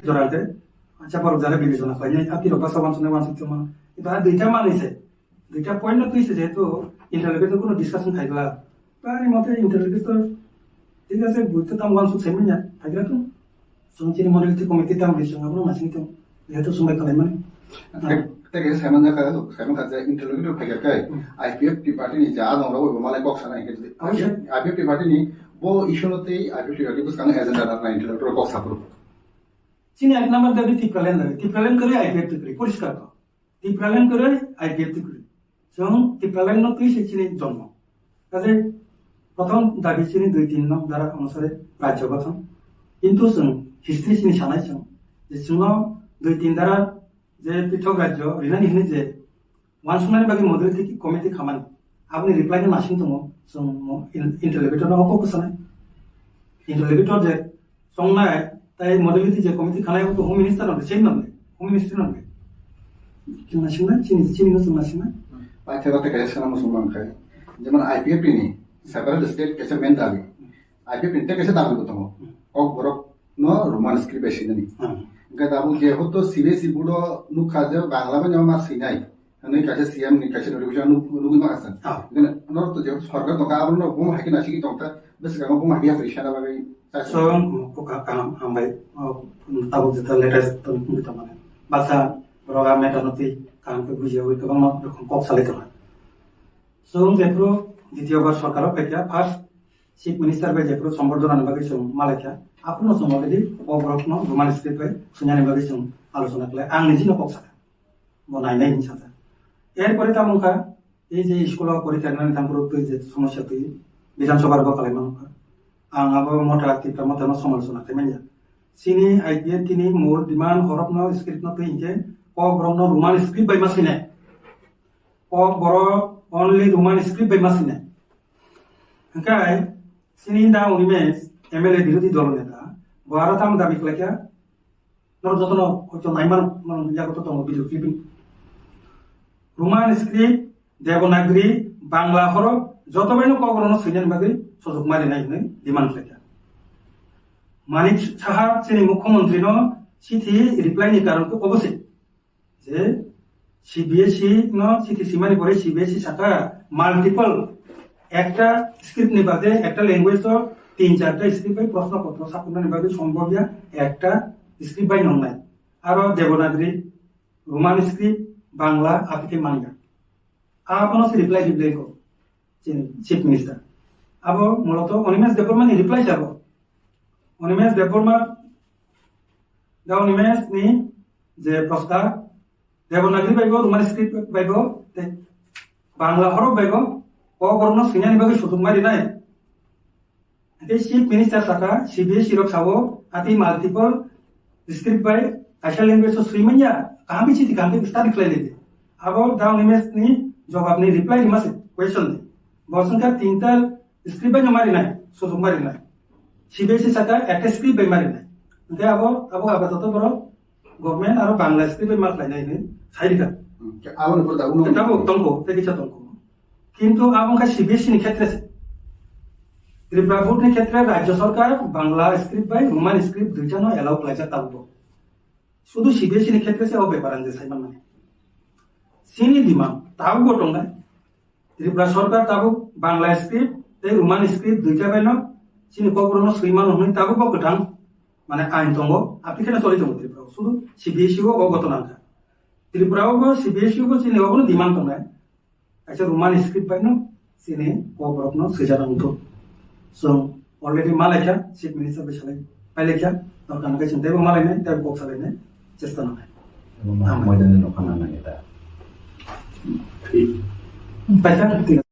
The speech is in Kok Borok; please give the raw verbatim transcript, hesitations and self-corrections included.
Jora khe, acha borok jara bibechona khlainai, a tirok basa wansuknai wansuk tongma. Eba duita manwi se, duita point no twi se jehetu interlocutor kono discussion khaigla. Bari mote interlocutor, thik ase, buita tam wansuk saimanya, khaigla to. Chwng chini modality committee tam ri chwng abono masing tong. Jehetu swngbai khlaimani. Tei, tei kaisa saiman jakha, saiman kha je interlocutor phaiya kai, Hmm. I P F T party ni ja dong rok bo malai kok sana hingke. Aboni I P F T party ni bo issue no tei I P F T party bwskang agenda na interlocutor kok sapro. Chini ek number dabi Tipraland dabi. Tipraland kwrwi I P F T kwrwi. Poriskar to. Tipraland kwrwi I P F T kwrwi. Chwng Tipraland no twi se chini jonmo. Kaje prothom dabi chini dui tin no dara onusare rajyo gothon. Kintu chwng history chini sanai chwng. Je chwngno dui tin dara je pithok rajyo rinani hwnwi je wansuknani bagwi modality committee khamani. Aboni reply ni masing tongo, chwng mo-, in-, interlocutor no hokok kwsanai. Interlocutor je songnai, tai modality je committee khanai, bo to Home Minister no, same no, Home Ministry no. Chwng nasingnai, chini, chini no chwng nasingnai. Paithago tei kaisa sana muchung mankhai. Jemon I P F T ni separate state kaisa main dabi. I P F T ni tei kaisa dabi bo tongo. Kokborok no Roman script bai sinani. Hmm. Hingke tabuk jehetu C B S E board o nukha je Bangla bai no ma sinai. Hwnwi kaisa C M ni kaisa notification nuk-, nugwi maka sa. Ah. Hingke norok to je sorkar tongkha, abono bo hai khe naisingwi tongkha, bwskango bo hai khe yapri sana bagwi. So, ko ka-, kanam hambai, oh, tabuk jeta latest tong, tong mane. Basa, borok a matter no twi, kaham khe bujiyawi kwbangma rokom kok salai tongkha. So, jephru ditiyo bar sorkar o phaikha, first Chief Minister bai jephru sombordhona ni bagwi chwng malaikha, aphuru no chwng already o borok no Roman script bai swngnani bagwi chwng alochona khlai, ang nijino kok sakha. Bo nainai hinwi sajak. Erpore tamo wngkha, ei je school o porikha rinani thangphuru twi je somosya twi, Bidhan Sabha rok kalaima wngkha. Ang abo motha Tipra motha no somalochona khaimanya. Chini I P F T ni mol demand horok no script no twi hinkhe kok borok no Roman script bai ma sinai. Kok borok only Roman script bai ma sinai. Hinkhe chini da Animesh M L A birodhi dol neta, bo aro tamo dabi khlaikha, Norok jotono hoito naiman, man yago to tongo video clipping. Roman script, Devanagari, Bangla horok joto baino kok borokno swinani bagwi sojok mari nai hwnwi demand khlaikha. Manik Saha chini mukhyamantri no chithi reply ni karon khe obo se je C B S E no chithi simani pore C B S E saka multiple ekta script ni bade ekta language o tin charta script bai proshno potro sapunani bagwi sombobya ekta script bai nongnai. Aro Devanagari, Roman script, Bangla, apike manga. Abono se reply reply ko. Chini Chief Minister. Abo muloto Animesh Debbarma ni reply sabo. Animesh Debbarma, da Animesh ni je prostab, Devanagari baibo, Roman script baibo, te Bangla horok baibo, o borokno swinani bagwi sujok mari nai. Tei Chief Minister saka C B S E rok sao, ati multiple script bai kaisa language o swi manya, kaham bisi di kaham study khlai lai di. Abo da Animesh ni jawab ni reply rima se question ni. Bo songkha tinta script bai no mari nai, sojok mari nai. C B S E saka ekta script bai mari nai. Hingke abo, abo abo joto borok government aro Bangla script bai ma khlai nai hinwi sai rikha. Hmm, khe aboni pore da uno Tabo tongko, tei kisa tongko. Kintu abo wngkha C B S E ni khetre se. Tripura board ni khetre rajya sarkar Bangla script bai Roman script duita no allow khlaijak tabuk bo. Sudu C B S E ni khetre se o bepar ang je saiman mani. Chini demand tabuk bo tongnai. Tripura sarkar tabuk Bangla script tei Roman script duita bai no chini kokborok no swi mano hwnwi tabuk bo kwthang mane ain tongo, application choli tongo Tripura o. Sudu C B S E o o goto nangkha. Tripura o bo C B S E o bo chini obono demand tongnai. Kaisa Roman script bai no chini kokborok no swijak nang thung. Chwng already malaikha, Chief Minister bai salai pailaikha, dorkar hwnkhe chwng teibo malainai, teibo kok salainai chesta nangnai. Abo ma Hambai. Moidani nokha nangnai da. Paikha,